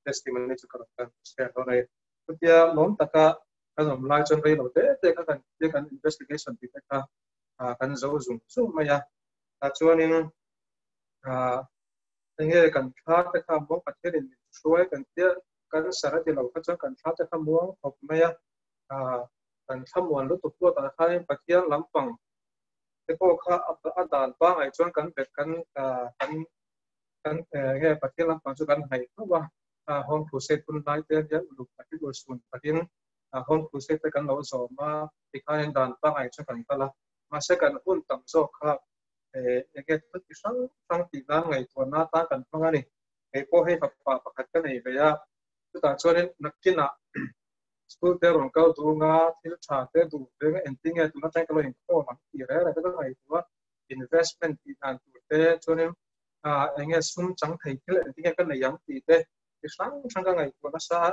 Testimony chu ka rawn kan share dawn a ni. Chutia lawm taka kan awm lai chuan rei lo te te kha kan tia kan investigation tih te kha kan zo zung zung mai a. Tah chuanin enge kan thla te kha muang Pathianin min hruai kan tia cancer a ti lo kha chuan kan thla te kha muang khawp mai a. Kan thlamuan lutuk pawh tah khanin Pathian lampang te pawh kha a dan pangai chuan kan bet kan kan kan nge Pathian lampang chu kan hnaih tho a. Home Crusade hun lai te hian uluk takin urhsun takin Home Crusade te kan lo zawm a, tikhanin dan pangai chu kan kal a. Mahse kan hun tam zawk kha enge thil ti hrang hrang tih nan ngaihtuahna atan kan hmang a ni. Kei pawh hei fapa pakhat ka nei ve a, chutah chuanin nakinah school te rawn kal dung a, thil tha te duh veng a, engtin nge tun atang ka lo inkhawm ang tih reng reng te ka ngaihtuah a, investment tih dan tur te chuanin enge sum chang thei thil engtin nge ka nei ang tih te ti hrang hrang ka ngaihtuah nasa a,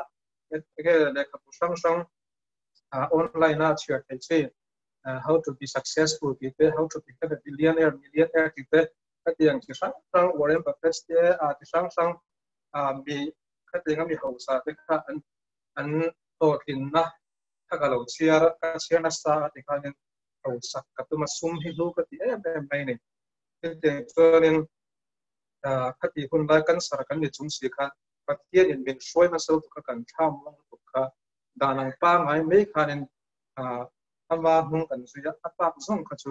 enge lehkhabu hrang hrang online a chhiar thei chi how to be successful tih te, how to become a billionaire, millionaire tih te khatiang chi hrang hrang Warren Buffett te ti hrang hrang mi khatiang a mi hausa te kha an an hlawhtlinna kha ka lo chhiar ka chhiar nasa a ti khanin hausak ka tum a sum hi hlu ka ti em em mai ni. Chutiang chuanin khati hun lai cancer kan ni chung si khan Pathianin min hruai nasa lutuk kha kan thlam vang lutuk kha dan ang pangai mai khanin ama hnung kan zui a, a pak zawng kha chu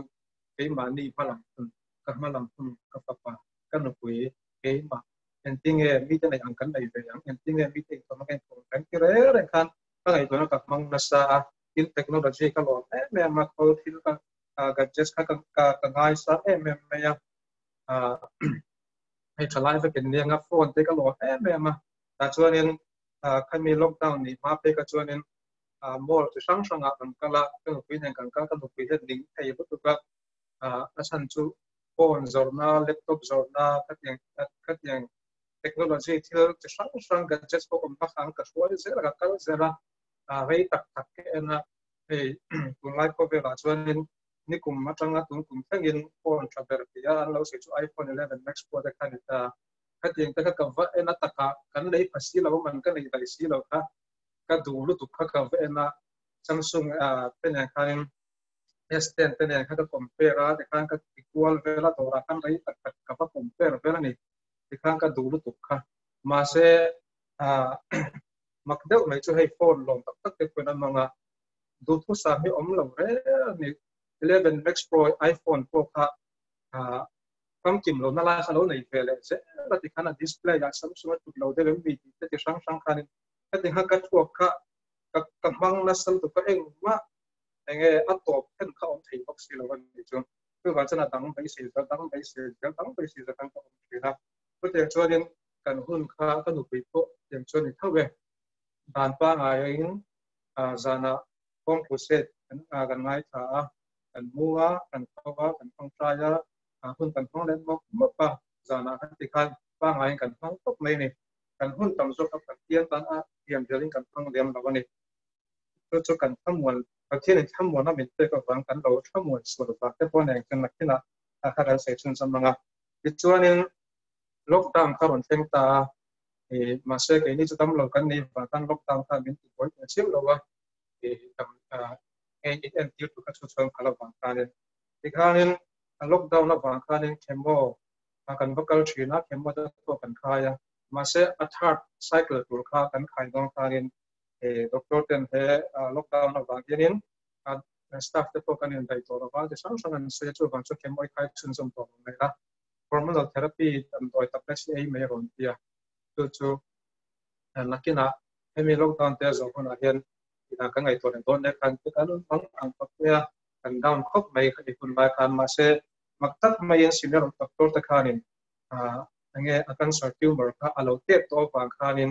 keimahni hmalam hun, ka hmalam hun, ka fapa, ka nupui, keimah, engtinge mite neih ang kan nei ve ang, engtinge mite inthawm ang ka inthawm ang kan ti reng reng khan ka ngaihtuahna ka hmang nasa a, tin technology ka lawm em em a, khawl thil ka gadgets kha ka ka ngaisa em em mai a, hei thalai vekin nia nga phone te ka lawm em em a, tah chuanin khami lockdown nih hma phei kha chuanin mall chi hrang hrangah kan kal a, ka nupui nen kan kal, ka nupui hian ning thei lutuk a, a chhan chu phone zawrhna, laptop zawrhna khatiang khatiang technology thil chi hrang hrang gadgets pawh awm bak ang ka hruai zel a, ka kal zel a, rei tak tak ka en a, hei tunlai khawvelah chuanin nikum atanga tun kum thlengin phone tha ber tia an lo sawi chu iPhone 11 Max Pro te kha a ni ta. Khatiang te kha ka va en a takah kan lei pha si lo a man ka nei daih si lo kha ka duh lutuk kha ka va en a, Samsung te nen khanin S10 te nen kha ka compare a, tikhan ka ti kual vel a, dawrah khan rei tak tak ka va compare vel a ni, tikhan ka duh lutuk kha. Mahse mak deuh mai chu hei phone lawm tak tak te pawhin a hmang a, duhthusam hi awm lo reng a ni. 11 Max Pro iPhone pawh kha famkim lohna lai kha lo nei ve leh zel a, tikhan a display ah Samsung a tut lo deuh em mi tih te ti hrang hrang khanin heti kha ka thuak kha ka ka hmang nasa lutuk a, engmah enge a tawp then kha awm thei bawk si lo a ni chu. Chuvang chuan a dang beisei zel, dang beisei zel, dang beisei zel khan ka awm thin a. Chutiang chuanin kan hun kha ka nupui pawh tiang chuan ni tho e. Dan pangaiin zanah home crusade kan kan ngaithla a, kan mu a, kan tho a, kan tawngtai a, hun kan hmang leh mawp mawp a, zanah khan tikhan pangaiin kan hmang tawp mai a ni. Kan hun tam zawk a Pathian tan a thiam zelin kan hmang lem lo a ni. Chu chu kan thlamuan, Pathianin thlamuan a min pek avang kan lo thlamuan sual vang te pawh nen chuan nakinah a kha kan sawi chhunzawm ang a. Tichuanin lockdown kha rawn thleng ta a, mahse keini chu damlo kan nei vang khan lockdown kha min ti buai teh chiam lo a, dam hei in entir tur kha chu chuan phal avang khanin. Tikhanin lockdown avang khanin chemo kan va kal thin a, chemo te pawh kan khai a, mahse a third cycle tur kha kan khai dawn khanin doctor ten he lockdown avang hianin staff te pawh kan indaih tawh lova, chi hrang hrang an sawi a, chuvang chu chemo i khai chhunzawm tawh lo mai la, hormonal therapy damdawi tablets hi ei mai a rawn ti a, chu chu nakinah hemi lockdown te a zawh hunah hian kan ngaihtuah leh dawn nek khan kan hmang ang khawp mai a, kan down khawp mai kha ti hun lai khan mahse mak tak maiin senior doctor te khanin enge a cancer tumor kha a lo tep tawh avang khanin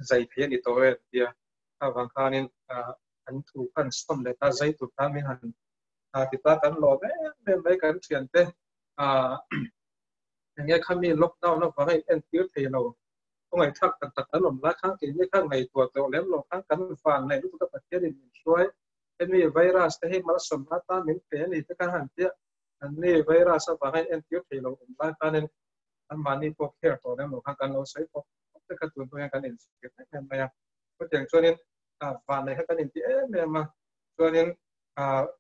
zai thei a ni tawh e tia avang khanin an thu khan sawm leh ta zai tur khan min han ti ta kan lawm em em mai kan thian te enge khami lockdown avanga in entir thei lo khawngaih thlak tak tak an awm lai khan keini kha ngaihtuah tawh lem lo khan kan van nei lutuk a Pathianin min hruai hemi virus te hi malsawmna atan min pe a ni te khan han tia anni virus avanga in entir thei lo awm lai khanin anmahni pawh care tawh lem lo khan kan lo sawi bawk. hnu hian kan inchhir em em mai a. Chutiang chuanin vannei kha kan inti em em a, chuanin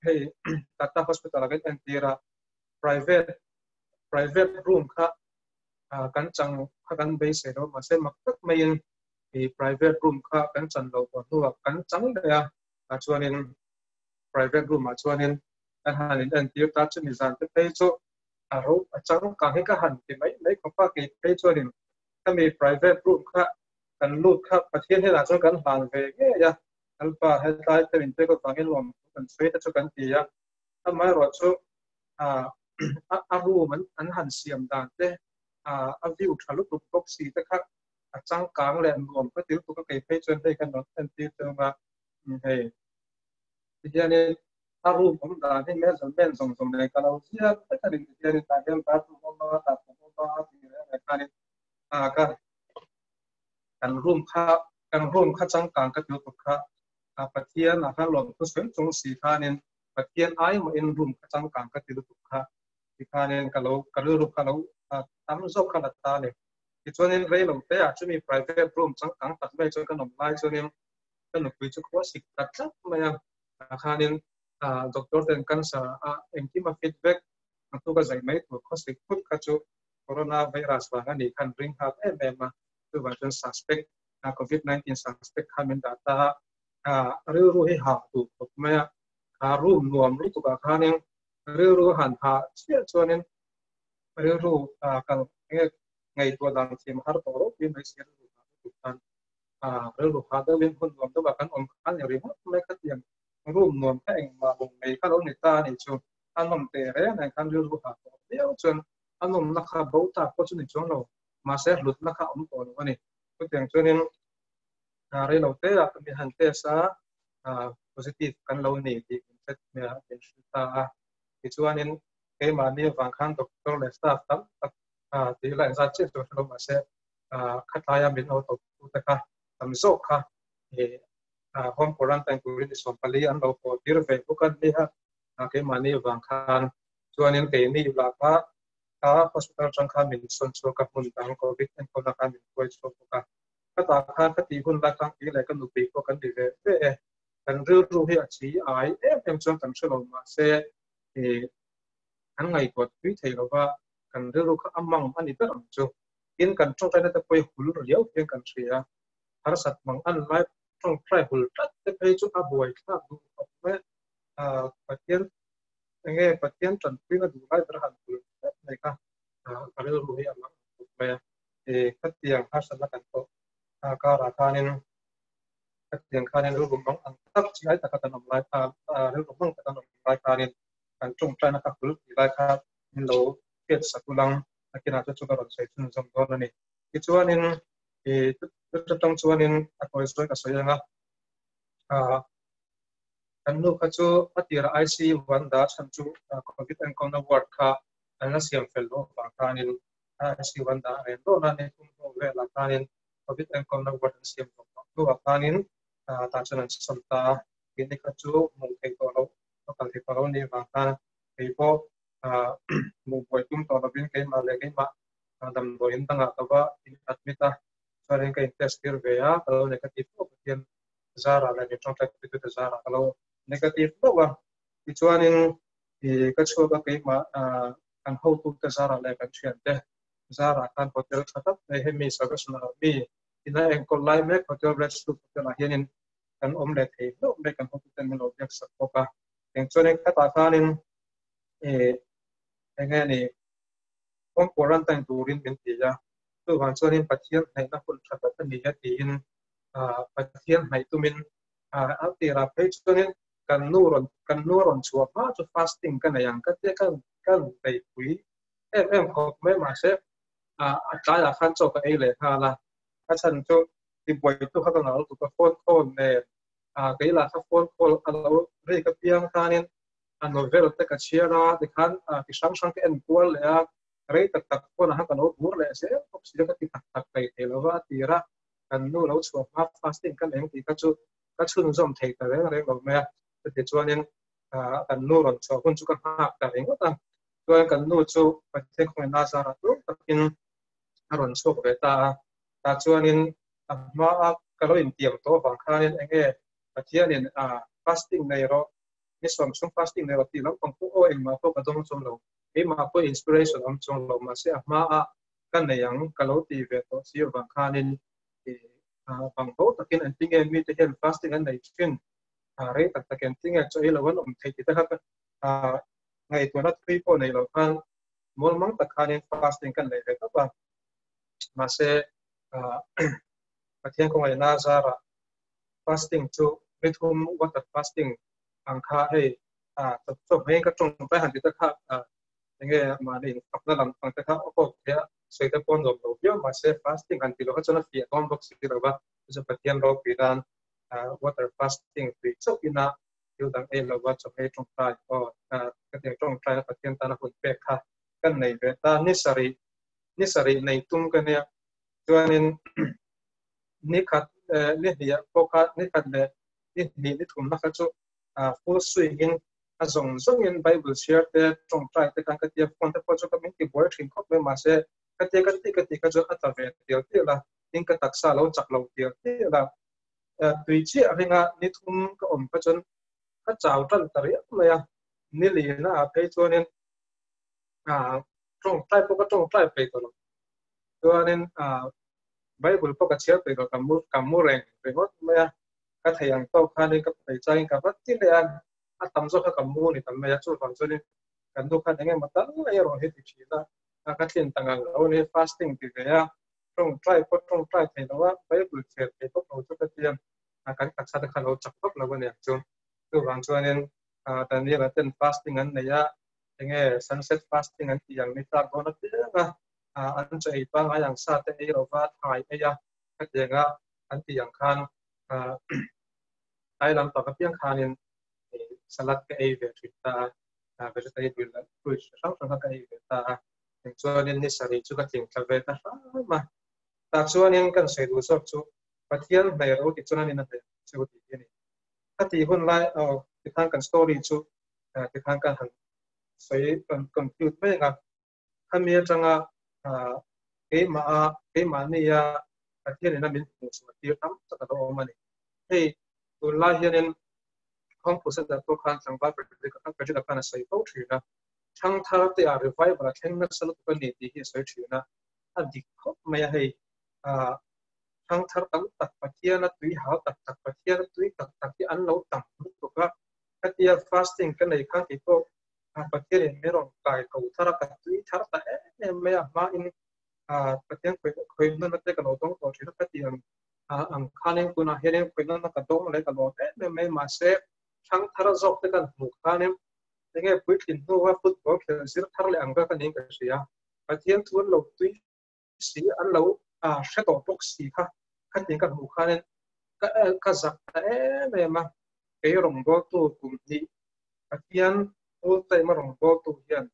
hei Tata Hospital ah kan entir a, private private room kha kan chang kha kan beisei lo mahse mak tak maiin private room kha kan chan lo tawh hnuah kan chang leh a, tah chuanin private room ah chuanin kan han in entir ta chumi zan te phei chu a ro a changkang hi ka han ti mai mai khawp a, kei phei chuanin khami private room kha kan lut kha Pathian hnenah chuan kan hlan ve ngei a, Lalpa hetlai te min pek avangin lawm kan sawi te chu kan ti a, amaherawhchu a room an han siam dan te a view tha lutuk bawk si te kha a changkang leh nuam ka ti lutuk a, kei phei chuan hei kan rawn entir tawng a, hei tihianin a room awm dan hi measurement zawng zawng nen ka lo ziak vek a ni tihianin tah hian bathroom awm a tah khum awm a tih reng reng khanin a ka kan room kha kan room kha changkang ka ti lutuk kha a Pathian a khan lawmthu sawi chung si khanin Pathian ai mahin room kha changkang ka ti lutuk kha tikhanin ka lo ka rilru kha lo tam zawk kha la ta a ni. Tichuanin rei lo te ah chumi private room changkang tak mai chuan kan awm lai chuanin ka nupui chu khua sik ta tlat mai a, tah khanin doctor ten cancer a engkim a fit vek a tuk a zai mai tur khaw sik phut kha chu corona virus vang a nih khan ring nghal em em a, chuvang chuan suspect covid 19 suspect kha min dah ta a, rilru hi hah duh khawp mai a, kha room nuam lutuk ah khanin rilru han hah chiah chuanin rilru kal nge ngaihtuah dan thiam har tawh ropui mai si rilru hah lutuk khan rilru hah deuhin hun nuam deuhah kan awm khan ni ringawt mai khatiang room nuam kha engmah bawng mai kha lo ni ta a nih chu a nawm teh reng reng khan rilru hah tawh viau chuan a nawmna kha bo tak pawh chu ni chuang lo mahse hlutna kha a awm tawh lo a ni chutiang chuanin reilo te ah min han test a positive kan lo ni tih min hre min hrilh ta a tichuanin keimahni avang khan doctor leh staff tam tak tih la engzat chiah chu hre lo mahse khatlaia min lo tawp tu te kha tam zawk kha home quarantine turin ni 14 an lo haw tir ve bawk a ni a keimahni avang khan chuanin keini lah kha kha hospital atang khan min sawn chhuak a hmun dang covid enkawlna khan min hruai chhuak bawk a khatah khan ka tih hun lai khan kei leh ka nupui pawh kan ni ve ve e kan rilru hi a chi ai em em chuan kan hre lo mahse kan ngaihtuah tui thei lova kan rilru kha a mang a ni ber ang chu tin kan tawngtaina te pawh hi hul riau hian kan hria harsat mang an lai tawngtai hul tlat te phei chu a buai thlak duh khawp mai a Pathian enge Pathian tanpuina duh lai ber han hul tlat mai kha ka rilru hi a mang khawp mai a khatiang harsatna kan tawh karah khanin khatiang khanin rilru mang ang tak chi ai taka kan awm lai kha rilru mang taka kan awm lai khanin kan tawngtaina kha hul tih lai kha min lo hriat sak ulang nakinah chu chu ka rawn sawi chhunzawm dawn a ni. Tichuanin chutang chuanin a tawi zawi ka sawi ang a, kan nu kha chu a tirah ICU an dah chhan chu covid enkawlna ward kha an la siam fel loh avang khanin ICU an dah reng dawn a, ni thum hnu velah khanin covid enkawlna ward an siam tawh loh hnuah khanin tah chuan an sawn ta a, keini kha chu hmuh theih tawh loh a kal theih tawh loh a nih avang khan kei pawh hmuh buai tum tawh lovin keimah leh keimah damdawiin dangah ka va in admit a, chuanin ka in test tir ve a, ka lo negative hlauh Pathian zarah leh mi tawngtai puitute zarah ka lo negative hlauh a, tichuanin ka chhuak a keimah kan hotute zarah leh kan thiante zarah khan hotel tha tak mai hemi Salvation Army ina enkawl lai mek hotel Red Sloop hotel ah hianin kan awm leh thei hlauh mai kan hotuten min lo biak sak bawk a, eng chuanin khatah khanin enge ni home quarantine turin min ti a, chuvang chuanin Pathian hnaihna hun tha tak a ni a tiin Pathian hnaih tumin a tirah phei chuanin kan nu rawn kan nu rawn chhuah hma chu fasting ka nei ang ka tia kan kan beihpui em em khawp mai mahse a tlaiah khan chaw ka ei leh nghal a, a chhan chu tibuaitu kha ka ngah lutuk a phone call nen kei lah kha phone call a lo rik apiang khanin a novel te ka chhiar a tikhan ti hrang hrang te en kual leh a rei tak tak phone ah khan ka lo bur leh zel bawk si a ka ti tak tak thei thei lova a tir a kan nu lo chhuah hma fasting kan eng tih kha chu ka chhunzawm thei ta reng reng lo mai a chuti chuanin kan nu rawn chhuah hun chu ka nghak ta ringawt a chuan kan nu chu Pathian khawngaihna zarah tluk takin a rawn chhuak ve ta a tah chuanin. A hma a ka lo intiam tawh avang khanin enge Pathianin a fasting nei rawh, ni sawm chhung fasting nei rawh tih lampang pawh aw engmah pawh ka dawng chuang lo, keimah pawh inspiration awm chuang lo, mahse a hma a ka nei ang ka lo ti ve tawh si avang khanin bang ho takin an tinge mite hian fasting an nei thin, rei tak tak an tinge chaw ei lo an awm theih tih te kha ngaihtuahna thui pawh nei lo khan mualmang tak khanin fasting kan nei ve tawp a, mahse Pathian khawngaihna zarah fasting chu nithum water fasting ang kha hei chawp chawp mai ka tawngtai han ti te kha enge mahni infakna lam pang te kha a kawk thei a, sawi te pawh nuam lo viau mahse fasting han ti lo kha chuan a fiah dawn bawk si lo va, chu chu Pathian ropui nan water fasting tui chauh ina thil dang ei lova chawhmeh tawngtai aw ka tiang tawngtai a Pathian tana hun pek kha kan nei ve ta ni sarih ni sarih nei tum ka nia chuanin ni khat ni hnih pawh kha ni khat leh ni hnih ni thumna kha chu full swing in a zawng zawngin Bible chhiar te tawngtai te khan ka tia phone te pawh chu ka min ti buai thin khawp mai mahse ka tia ka ti ka ti kha chu a tla ve tial tial a tin ka taksa lo chak lo tial tial a tui chiah ringa ni thum ka awm kha chuan ka chau tan ta riau mai a ni lina ah phei chuanin tawngtai pawh ka tawngtai peih tawh lo chuanin Bible pawh ka chhiar peih tawh ka mu reng ringawt mai a ka thei ang tawk khanin ka peih changin ka va ti leh a a tam zawk kha ka mu ni tam mai a chuvang chuanin kan nu khan eng emaw tal erawh hi ti thin a ka tlin ta ngang lo ni fasting ti ve a tawngtai pawh tawngtai thei lo a Bible chhiar thei bawk lo chu ka tia kan taksa te kha lo chak vak lo a niang chu chuvang chuanin Daniel-a ten fasting an nei a enge sunset fasting an tih ang ni tlak dawn apiang a an chaw ei pangngai ang sa te ei lova thai ei a khatianga an tih ang khan tlai lam tak apiang khanin salad ka ei ve thin ta a vegetable fruit hrang hrang kha ka ei ve ta a eng chuanin ni sarih chu ka tling thla ve ta hram a tah chuanin kan sawi duh zawk chu Pathian hmei ro ti chuan anin a hmei chu tih hi a ni a tih hun lai aw tikhan kan story chu tikhan kan han sawi kan conclude mai anga khami atanga keimah a keimahni a Pathian ina min hmuh chhuah tir tam tak a lo awm a ni. Hei tunlai hianin Hong Crusade pawh khan tlangval Patrick a khan a sawi fo thin a, thangthar te ah revival a thleng nasa lutuk a ni tih hi a sawi thin a, a dik khawp mai a hei thangthar tam tak Pathian a tui hau tak tak Pathian a tui tak tak hi an lo tam lutuk a, khatia fasting ka nei khan kei pawh Pathian in min rawn kai ko thar a, ka tui thar ta em em mai a, hma in Pathian khawih nana te ka lo dawng tawh thin a, ka ti ang ang khanin tunah hianin khawih nana ka dawng leh ka lawm em em mai mahse thangthar zawk te kan hmuh khanin enge puitlin hnua football khel zir thar leh ang vel ka niin ka hria. Pathian thu an lo tui si an lo hre tawh bawk si kha khatiang ka hmuh khanin ka ka zak ta em em a, kei rawngbawltu kum hnih Pathian full time a rawngbawltu hian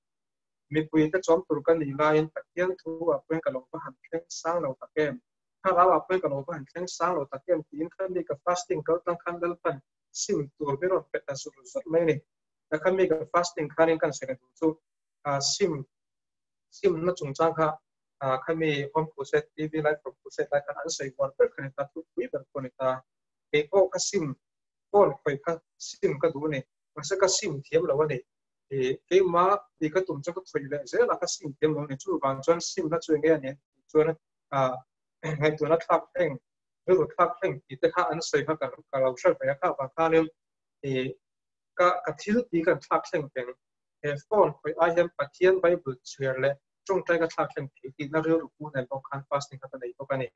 mipui te chawm tur ka nih laiin Pathian thu ah pawhin ka lo va han thleng sang lo tak em, thlarau ah pawhin ka lo va han thleng sang lo tak em tiin kha mi ka fasting kal tang khan Lalpan sim tur min rawn pe ta zur zur mai a ni. Ta kha mi ka fasting khanin kan sawi duh chu sim simna chungchang kha khami Home Crusade TV Live from Crusade lai khan an sawi huan ber kha ni ta, thupui ber pawh ni ta. Kei pawh ka sim phone khawih kha sim ka duh a ni, mahse ka sim thiam lo a ni. Keimah tih ka tum chuan ka khawih leh zel a, ka sim thiam lo a ni. Chuvang chuan simna chu enge a ni tih chuan ngaihtuahna thlak thleng, rilru thlak thleng tih te kha an sawi kha ka lo hre ve a, kha vang khanin ka ka thil tih kan thlak thleng peng. He phone khawih ai hian Pathian Bible chhiar leh tawngtai ka thlak thleng thei tihna rilru pu nen bawk khan fasting kha ka nei bawk a ni.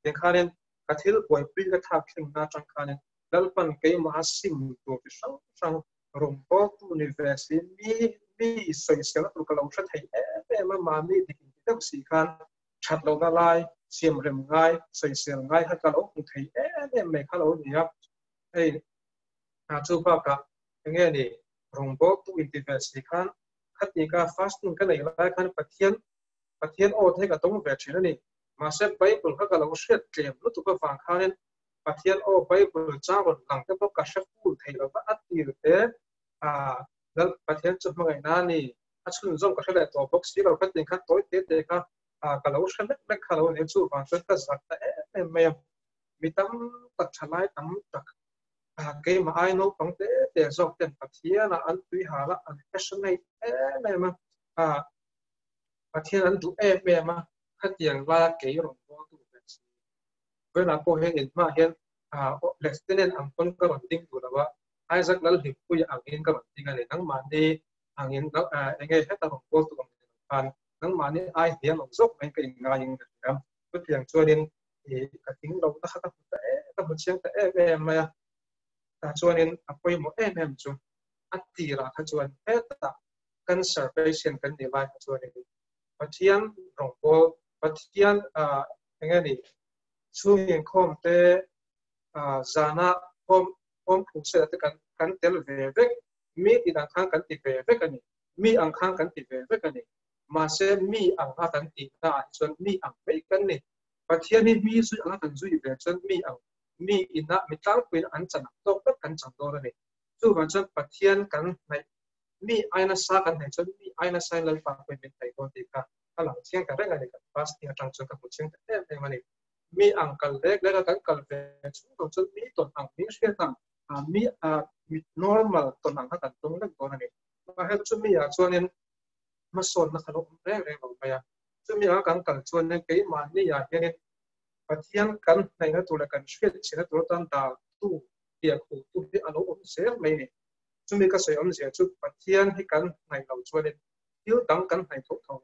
Tiang khanin ka thil buaipui ka thlak thleng na atang khanin Lalpan keimah a sim tur chi hrang hrang rawngbawltu ni ve si mi mi sawiselna tur ka lo hre thei em em a, mahni dik inti deuh si khan that lohna lai, siamrem ngai, sawisel ngai kha ka lo hmu thei em em mai kha lo ni a. Hei chu bakah enge ni rawngbawltu inti ve si khan khati ka fasting ka nei lai khan Pathian Pathian aw te hi ka dawng ve thin a ni. Mahse Bible kha ka lo hriat tlem lutuk avang khanin Pathian aw Bible chang rawn lang te pawh ka hre ful thei lo va, a tir te Lal Pathian chu hmangaihna a ni, a chhunzawm ka hre leh tawh bawk si lo, khatin khan tawi te te kha ka lo hre lek lek kha lo ni, chuvang chuan ka zak ta em em mai a. Mi tam tak thalai tam tak keimah ai naupang te te zawk ten Pathianah an tui hal a, an passionate em em a, Pathian an duh em em a, khatiang laia kei rawn bawltu ve si. Vawiinah pawh hian inhmaah hian Lieutenant ang pawn ka rawn ding duh lo a, Isaac Lalhlimpuia angin ka rawn ding a ni. Nangmahni angin enge heta rawn bawltu ang ni lo khan nangmahni ai hniam ang zawk maiin ka inngaiin ka hria. Chutiang chuanin ka tling lo na kha ka hmu ta em, ka hmu chiang ta em em mai a. Tah chuanin a pawimawh em em chu a tirah kha chuan hetah cancer patient kan nih lai kha chuanin Pathian rawngbawl, Pathian eng nge ni chhung inkhawm te zana khawm khawm phu sela te kan kan tel ve vek, mi tih dan khan kan ti ve vek a ni, mi ang khan kan ti ve vek a ni. Mahse mi ang a kan tih na ah chuan mi ang mai kan ni. Pathian hi mi zui anga kan zui ve chuan mi ang, mi ina mi tlangpuiin an chan ang tawk vek kan chang dawn a ni. Chuvang chuan Pathian kan hnaih mi ai nasa kan hnaih chuan mi ai nasa in Lalpa pawhin min hnaih dawn tih kha a lang chiang ta reng a ni. Kan fasting atang chuan ka hmu chiang ta em em a ni. Mi ang kal lek lek a kan kal ve chhung lo chuan mi tawn ang mi hriat ang mi mi normal tawn ang kha kan tawng lek dawn a ni. Mahse chumi ah chuanin hmasawnna kha lo awm reng reng lo mai a. Chumi anga kan kal chuanin keimahni ah hianin Pathian kan hnaihna tur leh kan hriat chhiatna tur atan dahtu biakhutu hi a lo awm zel mai a ni. Chumi ka sawi awmzia chu Pathian hi kan hnaih lo chuanin thil dang kan hnaih tho tho.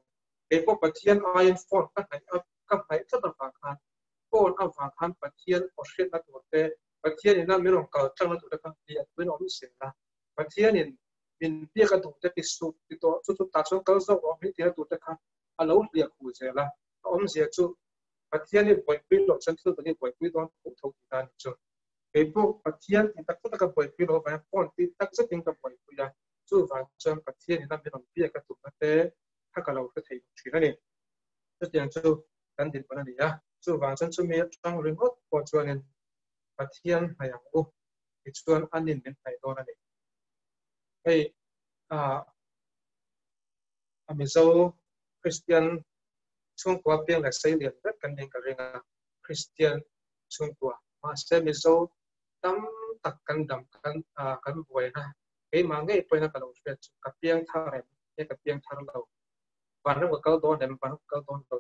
Kei pawh Pathian aiin phone ka hnaih a, ka hnaih tlat avang khan phone avang khan Pathian aw hriatna tur te, Pathian ina min rawn kal tlangna tur te kha lianpuiin a awm zel a. Pathianin min biak a duh te ti suh ti tawh chu chu tah chuan kal zawk rawh min tihna tur te kha a lo hliah hu zel a. A awmzia chu Pathian hi buaipui loh chuan thil dang hi buaipui dawn tho tho tih a ni chu. Kei pawh Pathian tih tak tak a buaipui loh avangin phone tih tak zetin ka buaipui a, chuvang chuan Pathian ina min rawn biak a tumna te kha ka lo hre thei bawk thin a ni. Chutiang chu kan dinhmun a ni a, chuvang chuan chumi atang ringawt pawh chuanin Pathian hnaih ang u tichuan a nin min hnaih dawn a ni. Hei a Mizo Kristian chhungkua piang leh sei lian vek kan ning ka ring a, Kristian chhungkua mahse Mizo tam tak kan dam kan kan buaina keimah ngei pawhin a ka lo hriat chu ka piang thar em nge ka piang thar lo vanram ka kal dawn em vanram ka kal dawn lo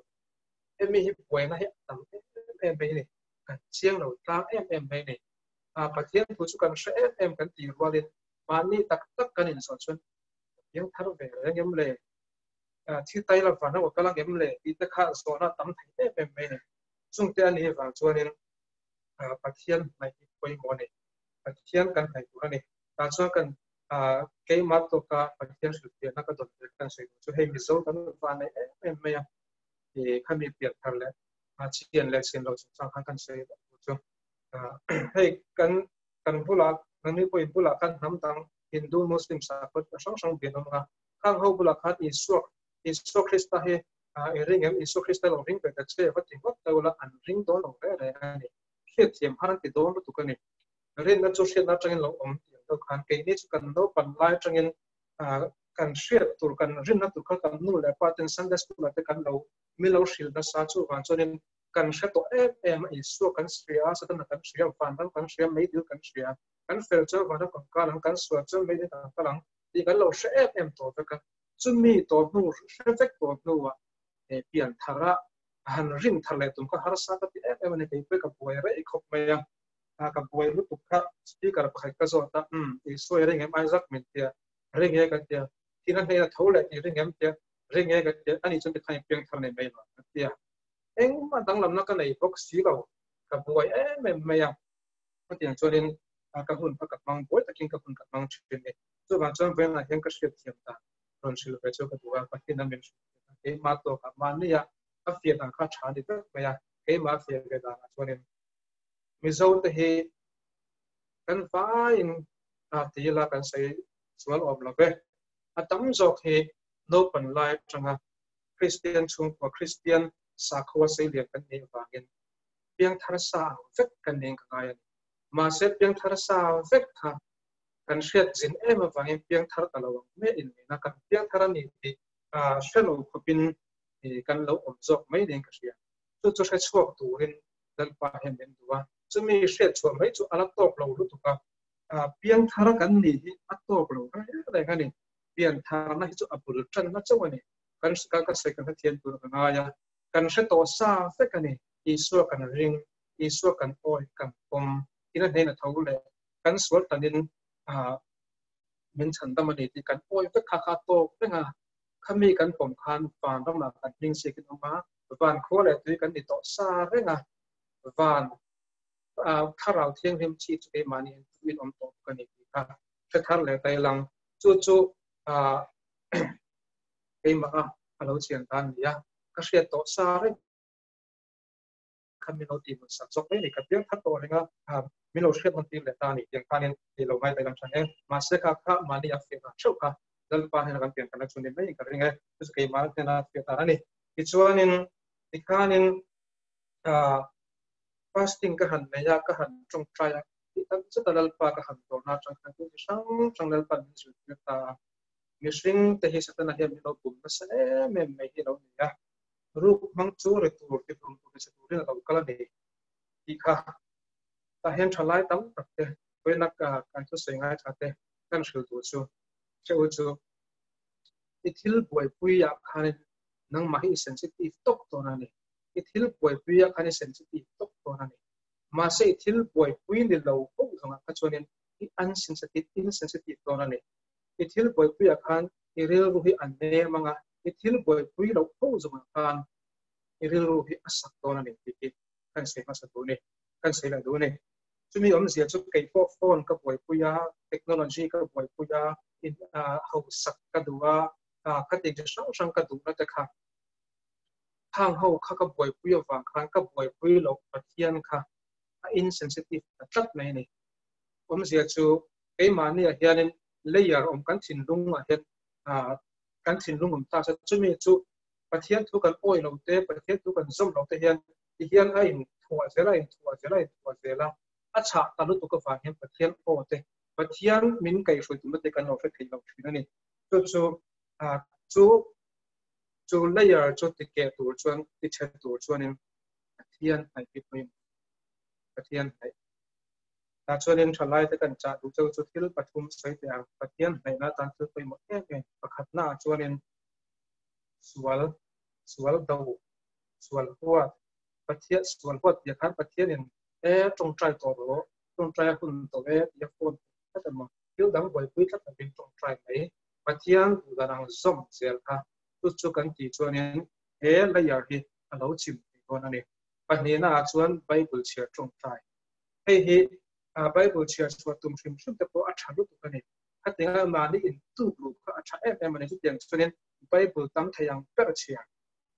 hemi hi buaina hi a tam em em mai a ni kan chiang lo tlang em em mai a ni Pathian thu chu kan hre em em kan tih rualin mahni tak tak kan inzawh chuan ka piang thar ve reng em le thil tai la vanram ka kal ang em le tih te kha zawhna a tam thei em em mai a ni. Chungte a nih vang chuanin Pathian hnaih hi pawimawh a ni. Pathian kan hnaih tur a ni. Tah chuan kan keimah tawka Pathian hrilhfiahna ka dawn ve kan sawi tur chu hei Mizo kan va nei em em mai a. Khami pian thar leh chian leh chian lo chungchang khan kan sawi tur chu hei kan kan bulah nangni pawhin bulah khan hnam dang Hindu Muslim sakhaw hrang hrang bian awm ang a. Khang ho bulah khan Isua Isua Krista hi i ring em? Isua Krista lo ring ve ta che va ti ngawt lo la, an ring dawn lo reng reng a ni. Hriatthiam har an ti dawn lutuk a ni. Rinna chu hriatna atangin lo awm tih ang deuh khan keini chu kan naupan lai atangin kan hriat tur, kan rinna tur kha kan nu leh pa ten Sunday school ah te kan lo mi lo hrilh nasa chuvang chuanin kan hre tawh em em a, Isua kan hria, Satana kan hria, vanram kan hria, meidil kan hria, kan fel chuan vanram kan kal ang, kan sual chuan meidil kan kal ang tih kan lo hre em em tawh vek a. Chumi tawh hnu hre vek tawh hnuah he pian thara han rin thar leh tum kha harsa ka ti em em a ni. Kei pawh ka buai rei khawp mai a, ka buai lutuk kha speaker pakhat ka zawt a, umm Isua i ring em Isaac min tia, ring e ka tia, thil a hnena tho leh i ring em tia, ring e ka tia, ani chuan tikhan i piang thar nei mai lo ka tia. Engmah danglamna ka nei bawk si lo, ka buai em em mai a. Chutiang chuanin ka hun kha ka hmang buai takin ka hun ka hmang thin a ni. Chuvang chuan vawiinah hian ka hriatthiam dan rawn hrilh ve chu ka duh a, Pathian a min hrilh ve a, keimah tawkah mahnia a fiah dan kha tha a ni vek mai a, keimah a fiah ve danah chuanin Mizo te hi kan vaiin ti ila kan sawi sual awm lo ve. A tam zawk hi naupan lai atanga Kristian chhungkua, Kristian sakhua seilian kan nih avangin piangthar sa ang vek kan niin ka ngai a ni. Mahse piangthar sa vek kha kan hriat zin em avangin piangthar ta lo ang mai in nena kan piangthar a ni tih hre lo khawpin kan lo awm zawk mai niin ka hria. Chu chu hre chhuak turin Lalpa hian min duh a. Chumi hriat chhuah mai chu a la tawk lo lutuk a, piang thar kan nih hi a tawk lo reng reng a ni. Pian tharna hi chu a bul tanna chauh a ni. Kan ka sawi kan hrethiam tur ka ngai a, kan hre tawh sa vek a ni. Isua kan ring, Isua kan awi, kan pawm, ina hnena tho leh kan sual tanin min chhan dam a ni tih kan awi vek kha kha a tawk reng a. Khami kan pawm khan van ramah kan hming siak in awm a, van khua leh tui kan ni tawh sa reng a, van thlarau thianghlim chi chu keimahni in tuin awm tawh bawk a ni tih kha hre thar leh ta ilang. Chu chu keimah a a lo chian ta a ni a, ka hriat tawh sa reng kha min lo tih hmun sak zawk mai a ni. Ka piang thar tawh reng a, min lo hriat nawn tir leh ta a ni tiang khanin tih lo ngai ta ilang than e. Mahse kha kha mahni a fiah dan theuh kha Lalpa hnena kan pian tharna chu ni mai ka ring e. Chu chu keimah hnena fiah dan a ni. Tichuanin tikhanin fasting ka han nei a, ka han tawngtai a, tih tak zet a Lalpa ka han dawrna atang khan thil chi hrang hrang Lalpa min zirtir ta a. Mihring te hi Satana hian min lo bum nasa em em mai hi a lo ni a. Ruk hmang chu ri tur ti hlum tur ti chhe turin a lo kal a ni tih kha tah hian thalai tam tak te vawiina kan thusawi ngaithla te kan hrilh duh chu che u chu i thil buaipui ah khanin nangmah hi i sensitive tawp dawn a ni. I thil buaipui ah khan i sensitive tawp dawn a ni. Mahse i thil buaipui ni lo ho zawngah kha chuanin i unsensitive, insensitive dawn a ni. I thil buaipui ah khan i rilru hi a nem ang a, i thil buaipui loh ho zawngah khan i rilru hi a sak dawn a ni tih hi kan sawi hmasa duh a ni, kan sawi leh duh a ni. Chumi awmzia chu kei pawh phone ka buaipui a, technology ka buaipui a, in hausak ka duh a, ka tih chi hrang hrang ka duhna te kha khang ho kha ka buaipui avang khan ka buaipui loh Pathian kha a insensitive ta tlat mai a ni. Awmzia chu keimahniah hianin layer awm kan thinlungah hian kan thinlung awm ta se chumi chu Pathian thu kan awi lo te, Pathian thu kan zawm lo te hian ti hian a inthuah zel a, inthuah zel a, inthuah zel a, a chhah ta lutuk avang hian Pathian aw te, Pathian min kaihhruai tumna te kan lo hre thei lo thin a ni. Chu chu chu chu layer chu ti keh tur chuan ti chhe tur chuanin Pathian hnaih hi pawimawh Pathian hnaih. Tah chuanin thalai te kan chah duh cheu chu thil pathum sawi teh ang. Pathian hnaihna atan thil pawimawh em em pakhatna ah chuanin sual sual do sual huat Pathian sual huat tih khan Pathianin e tawngtai tawh rawh tawngtai a hun tawh e tih a phone tlat emaw thil dang buaipui tlat lovin tawngtai mai Pathian duh dan ang zawm zel kha chu chu kan tih chuanin he layer hi a lo chim thei dawn a ni. Pahnihna ah chuan Bible chhiar tawngtai. Hei hi Bible chhiar chhuah tum hrim hrim te pawh a tha lutuk a ni. Khatinga mahni intuk luh kha a tha em em a ni. Chutiang chuanin Bible tam thei ang ber chhiar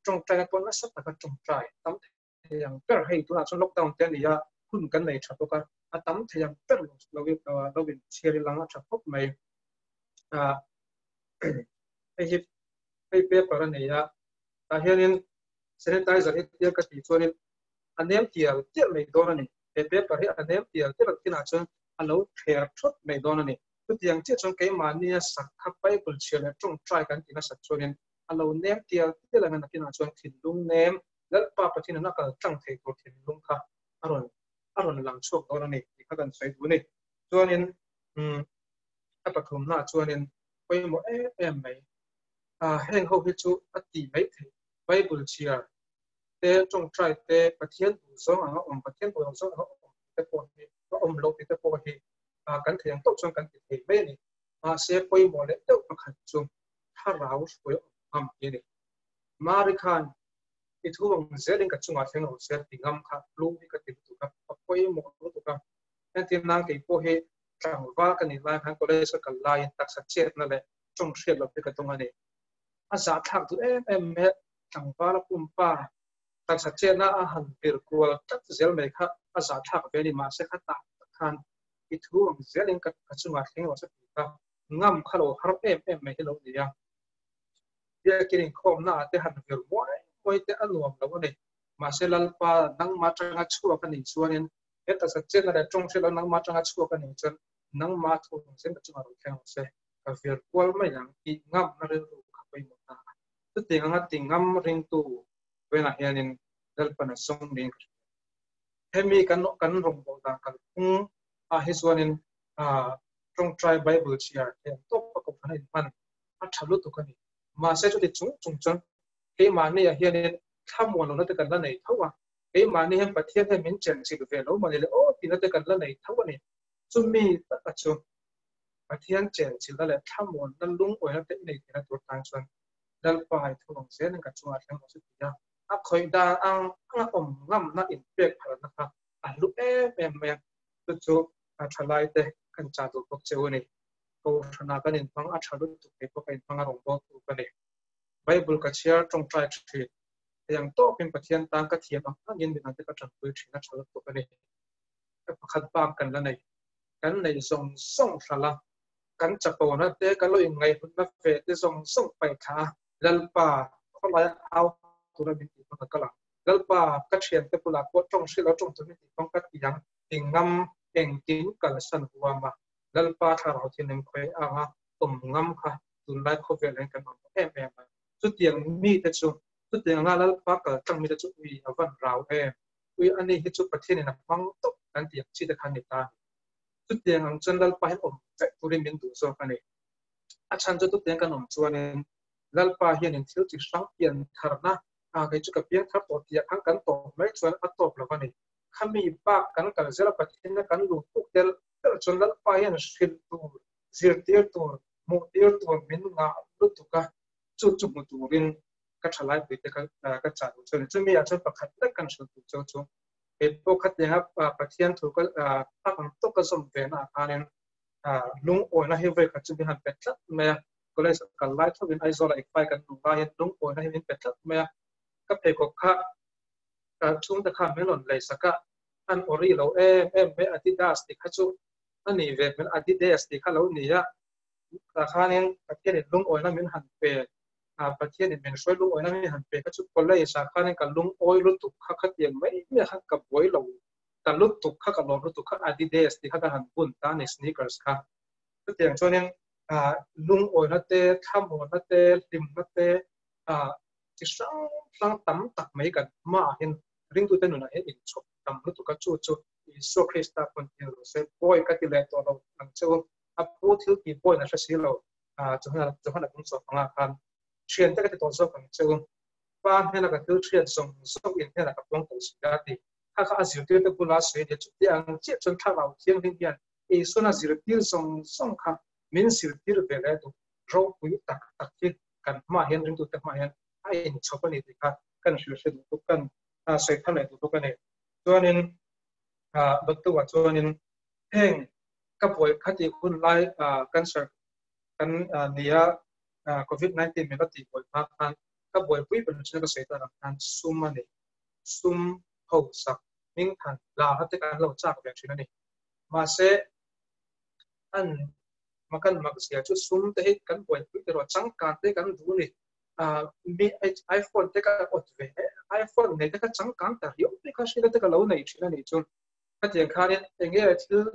tawngtaina pawh nasa taka tawngtai tam thei ang ber hei tunah chuan lockdown te a ni a, hun kan nei tha bawk a, a tam thei ang ber lo lo in chhiar i lang a tha khawp mai. Hei hi hei paper a nei a, tah hianin sanitizer hi tia ka tih chuanin a nem tial tial mai dawn a ni. He paper hi a nem tial tial ang thinah chuan a lo thler thawt mai dawn a ni. Chutiang chiah chuan keimahnia sak kha Bible chhiar leh tawngtai kan tih nasat chuanin a lo nem tial tial ang a, nakinah chuan thinlung nem Lalpa Pathian a kal tlang thei tur thinlung kha a rawn a rawn lang chhuak dawn a ni tih kha kan sawi duh a ni. Chuanin umm a pathumnaah chuanin pawimawh em em mai ah heng ho hi chu a tih mai theih Bible chhiar te tawngtai te Pathian duh zawng anga awm Pathian duh lo zawng anga awm tih te pawh hi a awm loh tih te pawh hi ah kan thei ang tawk chuan kan ti thei mai a ni. Mahse pawimawh leh deuh pakhat chu thlarau hruai awm ngam hi a ni. Mari khan i thu ang zelin ka chungah thleng lo se ti ngam kha lu hi ka ti lutuk a, a pawimawh lutuk a. Entir nan kei pawh hi tlangval ka nih lai khan college ka kal laiin taksa chetna leh tawng hriat loh hi ka tum a ni. A zahthlak duh em em mai a, tlangval a pumpa taksa chetna a han vir kual tlat zel mai kha a zahthlak ve a ni. Mahse kha tah tak khan i thu ang zelin ka chungah thleng lo se ti kha ngam kha lo har em em mai hi lo ni a. Biakin inkhawmna ah te han vir muai muai te a nuam lo a ni. Mahse Lalpa nangmah atanga chhuak a nih chuanin he taksa chenna leh tawng hriat lo nangmah atanga chhuak a nih chuan nangmah thu ang zel ka chungah rawn thleng ang che. Ka vir kual mai ang tih ngamna rilru kha pawimawh ta a. Chutiang anga ti ngam ringtu venah hianin Lalpan a sawng niin ka hria. Hemi kan kan rawngbawl dan kalphung ah hi chuanin tawngtai Bible chhiar thiam tawp a kohhran a inhman a tha lutuk a ni. Mahse chuti chung chung chuan keimahni ah hianin thlamuan lohna te kan la nei tho a, keimahni hian Pathian hian min chenchilh ve lo mawni le aw tihna te kan la nei tho a ni. Chumi taka chu Pathian chenchilhna leh thlamuanna lungawina te i nei theihna tur tan chuan Lalpa i thu ang zelin ka chungah thleng rawh se ti a, a khawih dan ang anga awm ngamna inpek phalna kha a hlu em em mai a, chu chu a thalai te kan chah duh bawk che u a ni. Kohhranah kan inhmang a tha lutuk thei pawh ka inhmang a rawn bawl tu ka ni. Bible ka chhiar tawngtai thin. Hei ang tawpin Pathian tan ka thiam ang angin midangte ka tanpui thin a tha lutuk a ni. Ka pakhat bak kan la nei. Kan nei zawng zawng hral a, kan chapona te, kan lo inngaihhutna ve te zawng zawng paih thla a, Lalpa, khawlaia au tura min tih pawn ka kal ang. Lalpa, ka thiante bulah pawh tawng hrilh lo tawng tur min tih pawn ka ti ang. Tingam engtin kalsan huam a, Lalpa thlarau thinrim khawi anga awm ngam kha tunlai khawvel hian kan awm em em a. Chutiang mite chu, chutiang anga Lalpa kal tlang mite chu ui a van rau em? Ui ani hi chu Pathianin a hmang tawp kan tih ang chi te kha a ni ta a ni. Chutiang ang chuan Lalpa hian awm vek turin min duh zawk a ni. A chhan chu chutiang kan awm chuanin Lalpa hianin thil chi hrang pian tharna, a kei chu ka piang thar tawh tih ah khan kan tawp mai chuan a tawp lo a ni. Khami bak kan kal zel a Pathianna kan luh tuk tel tel chuan Lalpa hian hrilh tur, zirtir tur, hmuh tir tur min ngah lutuk a, chu chu hmu turin ka thalai pui te ka chah duh chu a ni. Chumi ah chuan pakhat lek kan hrilh duh chu chu kei pawh khatianga Pathian thu ka tak ang tawk ka zawm ve na ah khanin lungawina hi vawi khat chu min han pe tlat mai a, college kal lai thovin Aizawl ah ikpai kan luh laiin lungawina hi min pe tlat mai a, ka pheikhawk kha ka chhungte kha min rawn lei sak a, an ori lo em em mai Adidas tih kha chu a nih ve hmel Adidas tih kha lo ni a, tah khanin Pathianin lungawina min han pe a, Pathianin min hruai lungawina min han pe kha chu college ah khanin ka lungawi lutuk kha khatiang mai mai kha ka buai lo ta lutuk kha ka lawm lutuk kha Adidas tih kha ka han bun ta a ni sneakers kha. Chutiang chuanin lungawina te, thlamuanna te, hlimna te chi hrang hrang tam tak mai kan hmaah hian ringtute nunah hian inchhawp tam lutuk a, chu chu Isua Krista pawn ti lo se pawi ka ti leh tawh lo ang che u, a pu thil tih pawhin a hre si lo, Johana Johana kum sawm panga khan thiante ka ti tawh zawk ang che u, pa hnena ka thil hriat zawng zawng in hnenah ka puang tawh si a ti. Kha kha a zirtirte bula sawi nia chuti ang chiah chuan thlarau thianghlim hian Isuan a zirtir zawng zawng kha min zirtir ve leh duh ropui tak tak hi kan hmaah hian ringtute hmaah hian a inchhawp a ni tih kha kan hrilh hre duh bawk kan sawi thar leh duh bawk a ni. Chuanin Dawttu-ah chuanin heng ka buai kha tih hun lai cancer kan nia COVID-19 min la tih buai hma khan ka buaipui ber chu ka sawi tak ang khan sum a ni. Sum hausak hming than la kha te kan lo chak ve thin a ni. Mahse an makan mak zia chu sum te hi kan buaipui te erawh changkan te kan duh a ni. Mi iPhone te ka awt ve iPhone nei te kha changkang ta riau te kha hriat te ka lo nei thin a nih chu. Khatiang khanin enge thil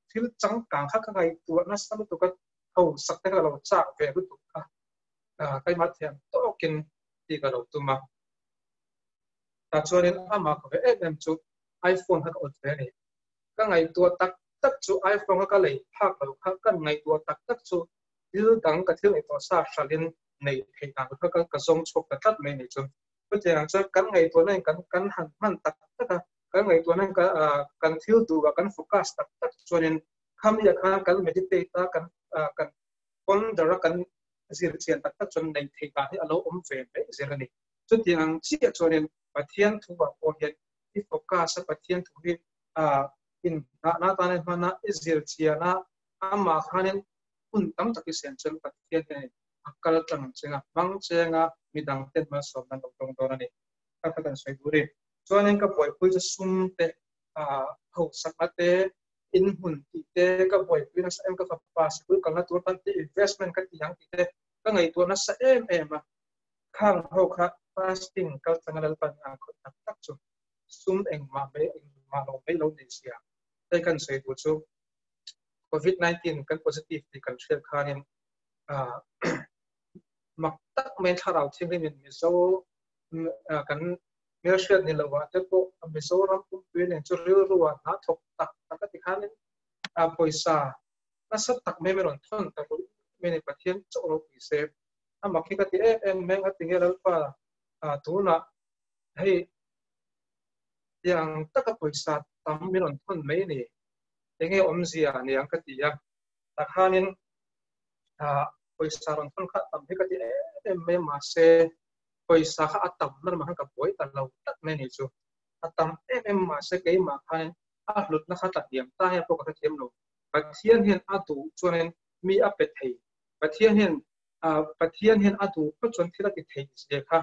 thil changkang kha ka ngaihtuah nasa lutuk a hausak te ka lo chak ve lutuk kha keimah thiam tawkin tih ka lo tum a. Tah chuanin amah ka ve em em chu iPhone kha ka awt ve a ni. Ka ngaihtuah tak tak chu iPhone kha ka lei phak lo kha kan ngaihtuah tak tak chu thil dang ka thil ngaihtuah sa hralhin nei theih dan kha ka zawng chhuak ta tlat mai a nih chu. Chutiang ang chuan kan ngaihtuahna in kan kan han hman tak tak a, kan ngaihtuahna in kan thil duhah kan focus tak tak chuanin khami ah khan kan meditate a, kan kan ponder a, kan zir chian tak tak chuan nei theih dan hi a lo awm ve mai zel a ni. Chutiang ang chiah chuanin Pathian thu ah pawh hian i focus a, Pathian thu hi inhnahna atana hman a, i zir chian a, amah khanin hun tam tak i siam chuan Pathian hian a kal tlang ang chenga, hmang chenga midang ten malsawmna an lo dawng dawn a ni. Kha kha kan sawi tur i. Chuanin ka buaipui chu sum te, hausakna te, in hmun tih te ka buaipui nasa em, ka fapa sikul kalna tur tan te investment ka ti ang tih te ka ngaihtuah nasa em em a. Khang ho kha fasting kal tanga Lalpan a khawih tak tak chu sum engmah mai engmah lo mai lo nei sia. Hei kan sawi tur chu COVID-19 kan positive tih kan hriat khanin mak tak mai thlarau thianghlimin Mizo kan hmelhriat ni lovah te pawh Mizoram pum pui nen chu rilru ah hna thawk tak tak a ti khanin a pawisa nasa tak mai mai rawn thawn ta ruih mai a ni. Pathian chauh ropui se a mak hi ka ti em em mai a ti nge Lalpa tunah hei tiang taka pawisa tam min rawn thawn mai ni enge awmzia niang ka ti a takhanin pawisa rawn thawn kha tam hi ka ti em em mai mahse pawisa kha a tam na lamah khan ka buai ta lo tak mai ni chu a tam em em mahse keimah khan a hlutna kha tla hniam ta nge pawh ka hrethiam lo Pathian hian a duh chuanin mi a pe thei Pathian hian Pathian hian a duh phawt chuan thil a ti thei zia kha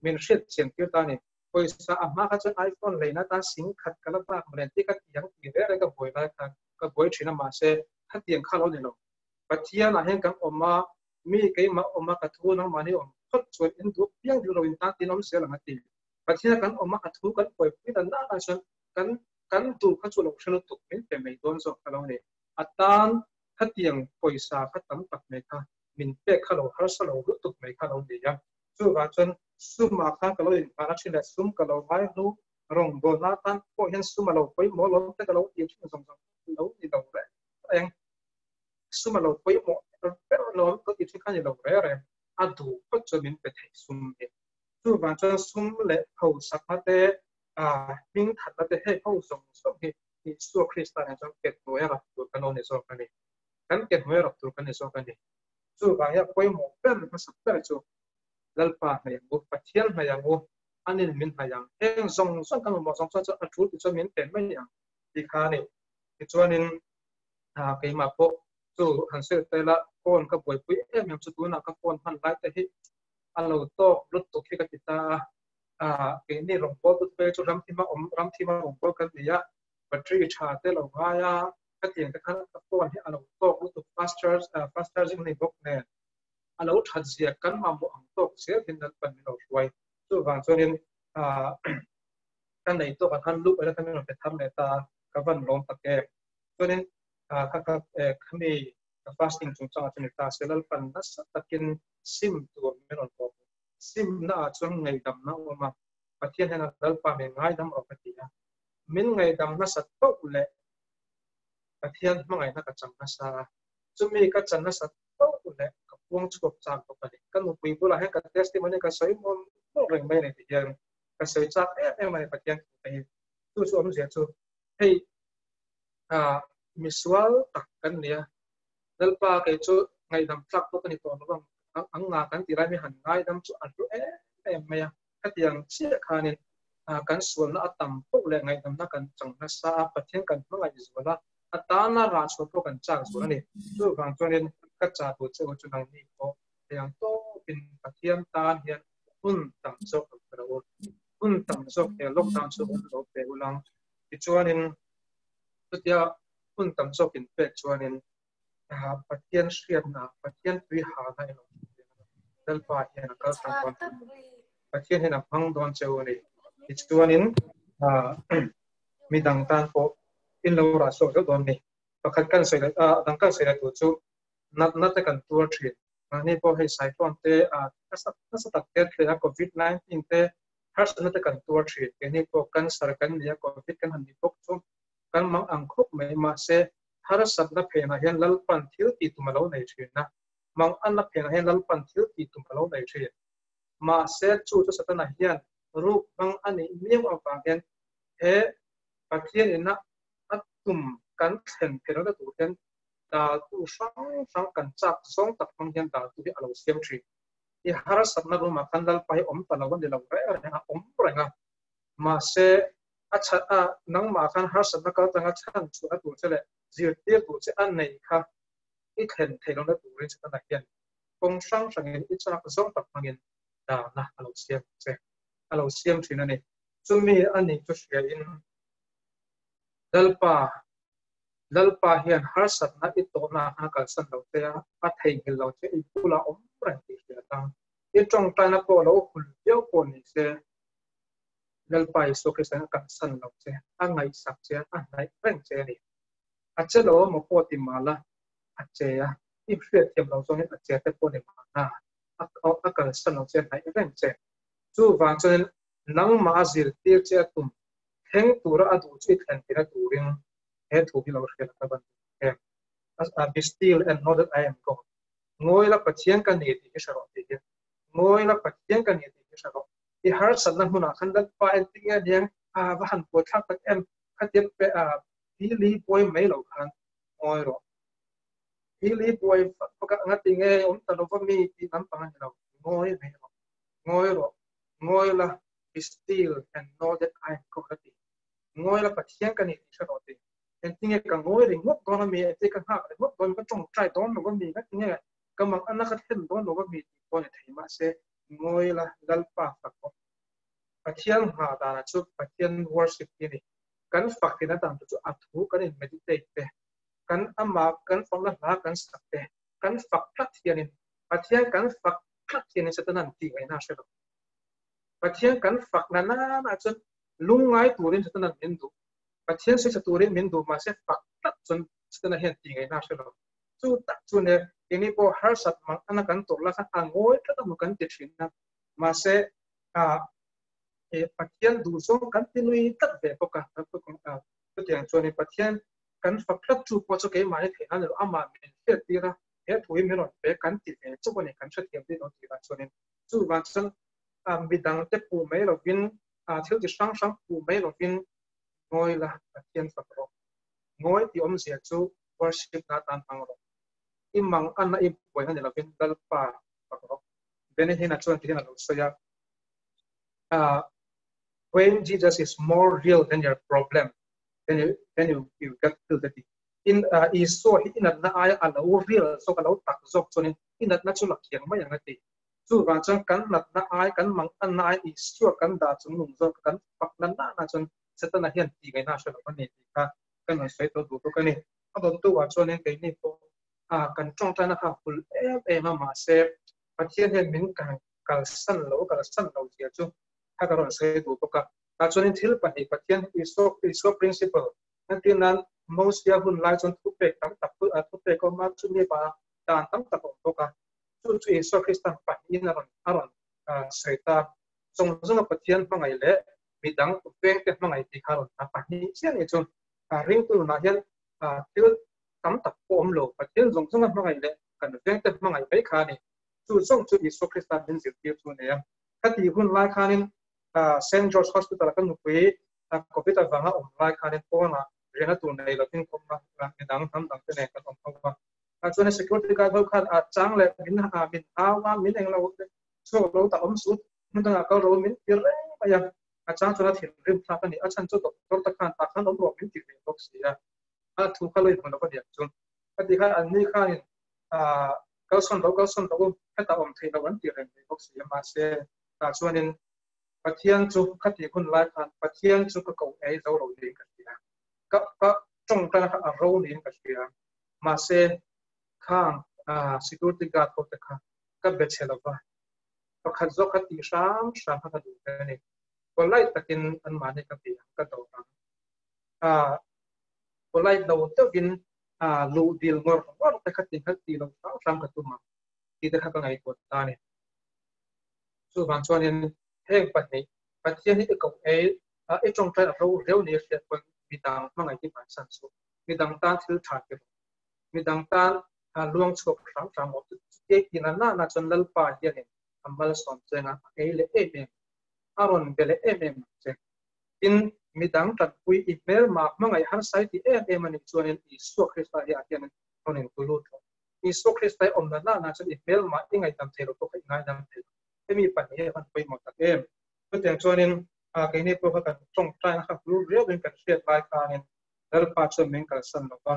min hriat chian tir ta a ni. Pawisa a hma kha chuan iPhone leina atan sing khat ka la bak mawle tih ka ti ang ti reng reng ka buai lai khan ka buai thin a mahse khatiang kha lo ni lo. Pathian ah hian kan awm a, mi keimah awm a ka thu nangmahni awm phawt chuan in duh piang duh lo in tan tin awm zel ang a ti. Pathian ah kan awm a, a thu kan buaipui dan dan ah chuan kan kan duh kha chu lo hre lutuk min pe mai dawn zawk kha lo ni. A tan khatiang pawisa kha tam tak mai kha min pek kha lo harsa lo lutuk mai kha lo ni a. Chuvang chuan sumah khan ka lo inhmahna thin leh sum ka lo ngai hnu rawngbawlna atan pawh hian sum a lo pawimawh lawm te ka lo tih thin zawng zawng lo ni lo reng reng. Sum a lo pawimawh ber lawm ka tih thin kha ni lo reng reng. A duh phawt chuan min pe thei sum hi. Chuvang chuan sum leh hausakna te, hming thatna te hei ho zawng zawng hi Isua Krista nen chuan ke hnuaia rap tur kan lo ni zawk a ni. Kan ke hnuaia rap tur kan ni zawk a ni. Chuvang hian pawimawh ber hmasa ber chu Lalpa hnaih ang u, Pathian hnaih ang u, anin min hnaih ang. Heng zawng zawng kan mamawh zawng chuan a tul tih chuan min pe mai ang tih kha a ni. Tichuanin keimah pawh chu han sawi ta ila phone ka buaipui em em chu tunah ka phone hman lai te hi a lo tawk lutuk hi ka ti ta a. Keini rawngbâwl tute phei chu ramthima awm ramthima rawngbâwl kan ni a, battery tha te lo ngai a, Khatiang te khan ka phone hi a lo tawk lutuk fast charge fast charging a ni bawk nen a lo that zia kan mamawh ang tawk zel hian Lalpan min lo hruai. Chuvang chuanin ka nei tawk ah khan luh ela khan min rawn pe thar leh ta a, ka van lawm tak em. Chuanin kha kha khami ka fasting chungchangah chuan ni ta se Lalpan nasa takin sim tur min rawn kawp. Simna ah chuan ngaihdamna a awm a, Pathian hian a Lalpa min ngaidam rawh ka ti a, min ngaidam nasa tawk leh Pathian hmangaihna ka chang nasa a, chumi ka chan nasa tawk leh ka puang chhuak chak bawk a ni. Ka nupui bulah hian ka testimony ka sawi mual mual reng mai a ni ti hian ka sawi chak em em a ni Pathian thu te hi. Chu chu awmzia chu hei misual tak kan ni a, Lalpa kei chu ngaihdam tlak pawh ka ni tawh lo ang, ang nga kan ti lai mi han ngaidam chu a hlu em em mai a. Khatiang chiah khanin kan sualna a tam poh leh ngaihdamna kan chang nasa a, Pathian kan hmangaih zual a, a tana rah chhuah pawh kan chak zual a ni. Chuvang chuanin ka chah duh che u chu nangni pawh hei ang tawpin Pathian tan hian hun tam zawk lo pe rawh u. Hun tam zawk he lockdown chu hun lo pe ul ang. Tichuanin chutia hun tam zawk in pek chuanin Pathian hriatna, Pathian tui hana emaw Lalpa hian a kal tlang dawn Pathian hian a hmang dawn che u a ni. Tichuanin midang tan pawh in lo rah chhuak zeuh dawn a ni. Pakhat kan sawi leh a dang kan sawi leh tur chu natna te kan tuar thin. Mahni pawh hei cyclone te nasa nasa tak te a thleng a COVID-19 te harsatna te kan tuar thin. Keini pawh cancer kan ni a COVID kan han ni bawk chu kan mang ang khawp mai mahse harsatna phenah hian Lalpan thil tih tum a lo nei thin a, manganna phenah hian Lalpan thil tih tum a lo nei thin. Mahse, chu chu Satana hian ruk hmang a nih miau avang hian he Pathian ina a tum kan thlen theihlohna tur hian daltu hrang hrang kan chak zawng tak hmang hian daltu hi a lo siam thin. I harsatna room ah khan Lalpa hi awm ta lo a ni lo reng reng a, awm reng a. Mahse, a chhan a, nangmah khan harsatna kal tanga chhan chhuahna tur che leh zirtir tur che a nei kha i thlen theih lohna turin Setana hian kawng hrang hrangin i chak zawng tak hmangin dahna a lo siam che a lo siam thin a ni. Chumi a nih chu hriain Lalpa Lalpa hian harsatna i tawhna khan a kalsan lo che a, a theihnghilh lo che, i bulah awm reng tih hria tang. I tawngtaina pawh lo hul viau pawh ni se, Lalpa Isua Krista hian a kalsan lo che, a ngaihsak che a, a hnaih reng che a ni. A che lo emaw pawh ti mah la, a che a, i hriatthiam lo zawngin a che te pawh ni mahna, a kalsan lo che, a hnaih reng che. Chuvang chuanin nangmah a zirtir che a tum. Thleng tura a duh chu i thlen tina turin he thu hi lo hriat a ban em. Be still and know that I am God. Ngawi la Pathian ka ni tih hi hre rawh tih hi. Ngawi la Pathian ka ni tih hi hre rawh. I harsatna hmunah khan Lalpa entik nge niang a va han puai thlak tak em khatia pe a pili buai mai lo khan ngawi rawh. Pili buai fak fak a ngati nge awm ta lova mi tih lampang a ni lo. Ngawi mai rawh. Ngawi rawh. Ngawi la be still and know that I am God a ti. Ngawi la Pathian ka ni tih hre rawh ti. Engtinge ka ngawi ringawt dawn a mi, engtinge ka nghak ringawt dawn, ka tawngtai dawn lo a mi, ngatinge ka mang ana ka thlen dawn lo a mi tih pawh ni thei mahse ngawi la Lalpa fak rawh. Pathian nghah danah chu Pathian worship hi a ni. Kan fak tina dan chu a thu kan in meditate te, kan amah kan fakna hla kan sak te, kan fak tlat hianin Pathian kan fak tlat hianin Satanan tih ngaihna a hre lo. Pathian kan fak na nana chuan lungngai turin Satanan min duh. Pathian sawi turin min duh mahse fak tak chuan Satana hian tih ngaihna a hre lo. Chu tak chu ne keini pawh harsat mang ana kan tawrh la khan a ngawi tlat emaw kan ti thin a. Mahse a e Pathian duh zawng kan ti nui tlat ve bawk a. Chutiang chuanin Pathian kan fak tlat chu pawh chu keimahni theihna ni lo amah min hriat tir a, he thu hi min rawn pe kan ti ve chauh a ni kan hrethiam bik lo tih vang chuanin. Chuvang chuan midangte puh mai lovin, thil chi hrang hrang puh mai lovin ngawi la, Pathian fak rawh. Ngawi tih awmzia chu worship na atan hmang rawh. I mang ana i buaina ni lovin Lalpa fak rawh. Benny Hinn-a chuan tihian a lo sawi a, When Jesus is more real than your problem, then you, then you, you get filled a ti. In Isua hi i natna aia a lo real zawk, a lo tak zawk chuanin i natna chu la kiang mai ang a ti. Chuvang chuan kan natna ai, kan mang anna ai Isua kan dah chung nung zawk kan fak na nana chuan Setana hian tih ngaihna a hre lo a ni tih kha kan rawn sawi tawh duh bawk a ni. A dawttu ah chuanin keini pawh kan tawngtaina kha a hul em em a, mahse Pathian hian min kalsan lo, kalsan lo zia chu kha ka rawn sawi duh bawk a. Tah chuanin thil pahnih Pathian Isua, Isua principle entir nan Mosia hun lai chuan thupek tam tak thupek a awm a, chumi vanga dan tam tak a awm bawk a. Chu chu Isua Kristan pahnihin a rawn a rawn sawi ta. Zawng zawnga Pathian hmangaih leh midang vengte hmangaih tih kha a rawn ta pahnih chiah ni chu. Ringtu nunah hian thil tam tak pawh awm lo. Pathian zawng zawnga hmangaih leh kan vengte hmangaih mai kha a ni. Chu zawng chu Isua Kristan min zirtir chu a ni a. Khati hun lai khanin Saint George Hospital-a ka nupui Covid avanga awm lai khanin pawnah riahna tur nei lovin ka awm a, midang hnam dangte nen kan awm ho a. Chuan security guard ho khan a chang leh min min hau a, min englo chhuak lo ta awm suh, hmun dangah kal ro min ti reng mai a. A chang chuan a thinrim thlak a ni. A chhan chu doctor te khan tah khan awm rawh min ti ve bawk si a. A thu kha lo inhmu lo a niang chu. A ti khan an ni khanin kalsawn lo kalsawn lo hetah awm theih lo an ti reng mai bawk si a. Mahse tah chuanin Pathian chu khati hun lai khan Pathian chu ka ko ei zo lo niin ka hria. Ka ka tawngtaina kha a ro niin ka hria. Mahse khang security guard ho te kha ka be chhe lova, pakhat zawk kha tih hram hram kha ka duh ve a ni. Polite takin anmahni ka bia ang, ka dawr ang. Polite lo deuhin luh dil ngawr ngawr te kha ti kha tih loh hram hram ka tum ang tih te kha ka ngaihtuah ta a ni. Chuvang chuanin heng pahnih Pathian hi i koh ei, i tawngtai a ro reu ni a hriat pawn midang hmangaih hi bansan suh. Midang tan thil tha ti rawh. Midang tan luang chhuak hram hram rawh. Chutia i na na na chuan Lalpa hianin a malsawm che anga a ei leh em em a rawn be leh em em ang che. Tin, midang tanpui i hmelma hmangaih harsa i ti em em a nih chuanin Isua Krista hi ah hianin rawn intu lut rawh. Isua Krista i awm na na na chuan i hmelma i ngaihdam thei lo pawh kha i ngaidam thei lo. Hemi pahnih hi a van pawimawh tak em. Chutiang chuanin keini pawh kha kan tawngtaina kha hlu riauin kan hriat lai khanin Lalpa chuan min kalsan lo va,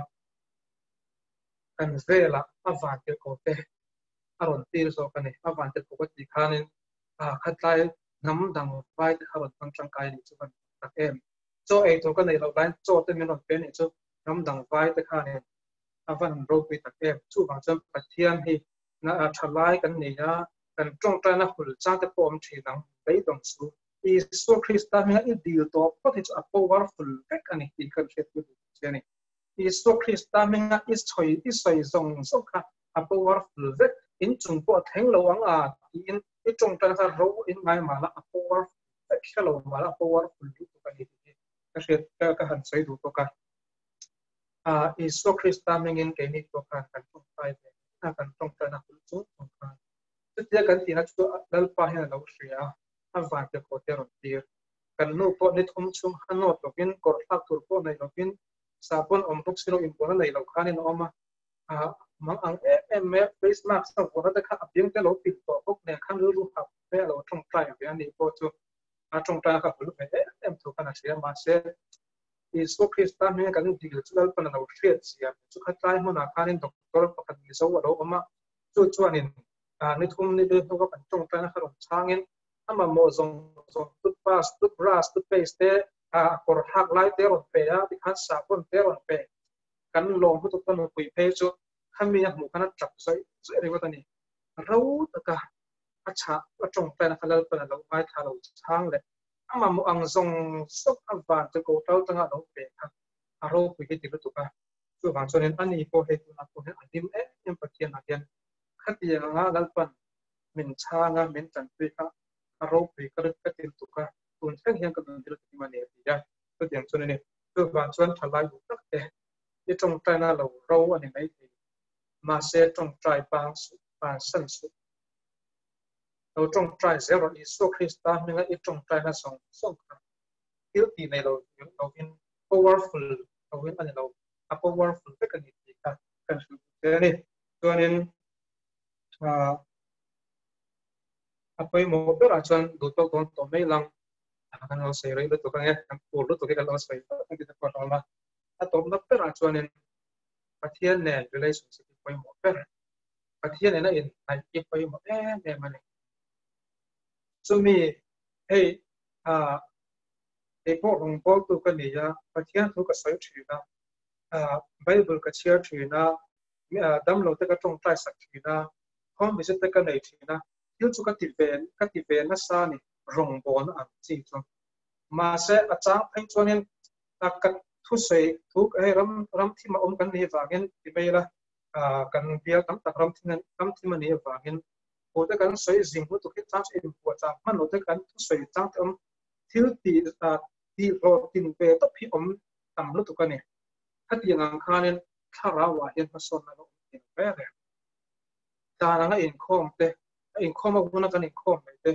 kan velah a vantirhkoh te a rawn tir zawk a ni. A vantirhkoh ka tih khanin khatlai hnam dang vai te kha rawn hmang tangkai a nih chu ka ni tak em. Chaw ei tur ka neih loh laiin chaw te min rawn pe a nih chu hnam dang vai te khanin a van ropui tak em. Chuvang chuan Pathian hi thalai kan nei a, kan tawngtaina hul chang te pawh awm thin ang, beidawng chu Isua Krista hminga i dil tawh phawt hi chu a powerful vek a ni tih kan hriat pui duh che a ni. Isua Krista hminga i sawi i sawi zawng zawng kha a powerful vek, in chung pawh a thleng lo ang a tiin i tawngtaina kha ro in ngai mah la a powerful vek, hre lo mah la a powerful lutuk a ni tih hi. Ka hriat ka han sawi duh bawk a. Isua Krista hmingin keini pawh khan kan tawngtai ve a, kan tawngtaina hul chung chung khan. Chutia kan tihna chu Lalpa hian a lo hria a, a vante pawh te a rawn tir. Kan nu pawh ni thum chhung a nawt lovin, kawr thlak tur pawh nei lovin, sahbawn awm bawk si lo, inbualna nei lo khanin a awm a. Mang ang em em mai a, face mask a vuahna te kha a biang te a lo pil tawh bawk nen khan rilru hap te a lo tawngtai ve a nih pawh chu a tawngtai kha hul ve em em thu khan a hria. Mahse, Isua Krista hming kan dil chu Lalpan a lo hriat zia chu khatlai hmunah khanin doctor pakhat Mizo a lo awm a, chu chuanin ni thum ni vel hnuah kan tawngtaina kha rawn chhangin a mamawh zawng zawng toothpaste, toothbrush, toothpaste te, kawr hak lai te rawn pe a, tikhan sahbawn te rawn pe. Kan lawm lutuk ka nupui phei chu khami a hmuh khan a tap zawih zawih ringawt a ni. Ro taka a chhah a tawngtaina kha Lalpan a lo ngaithla lo chhang leh a mamawh ang zawng zawng a van chu ko tal tanga a lo pe kha a ropui hi ti lutuk a. Chuvang chuanin ani pawh hei tunah pawh hian a hlim em em Pathianah hian khatiang anga Lalpan min chhang a, min tanpui kha a ropui ka ka ti lutuk a, tun thleng hian ka nun hi lutuk a ni a ti a. Chutiang chuan a ni. Chuvang chuan thalai duh tak te i tawngtaina lo ro a ni maithei. Mahse tawngtai bang suh, bansan suh. Lo tawngtai zel rawh Isua Krista hminga i tawngtaina zawng zawng kha thil tih nei lo lovin powerful lovin a ni lo, a powerful vek a ni tih kha kan hrilh duh che a ni. Chuanin a pawimawh berah chuan duh tawk dawn tawh mai lang kan lo sawi rei lutuk ange, kan phur lutuk hi kan lo sawi tawh ang tih te pawh a hlawm a. A tawpna berah chuanin Pathian nen relationship hi pawimawh ber. Pathian nena inhnaih hi pawimawh em em a ni. Chumi hei ah kei pawh rawngbawltu ka ni a, Pathian thu ka sawi thin a, ah Bible ka chhiar thin a, damlo te ka tawngtai sak thin a, home visit te ka nei thin a, thil chu ka ti ve ka ti ve nasa a ni rawngbawlna ang chi chu. Mahse a chang phei chuanin ka thusawi thu hei ram ram thim a awm kan nih vangin ti mai ila kan bial tam tak ram thim ram thim a nih avangin thu te kan sawi zing lutuk hi chang chu inpuah chang hman lo te kan thusawi chang te awm thil tih tih hlawhtlin ve tawp hi awm tam lutuk a ni. Khatiang ang khanin thlarauah hian hmasawnna a awm thei lo reng reng. Dan anga inkhawm te, a inkhawm a huna kan inkhawm mai te,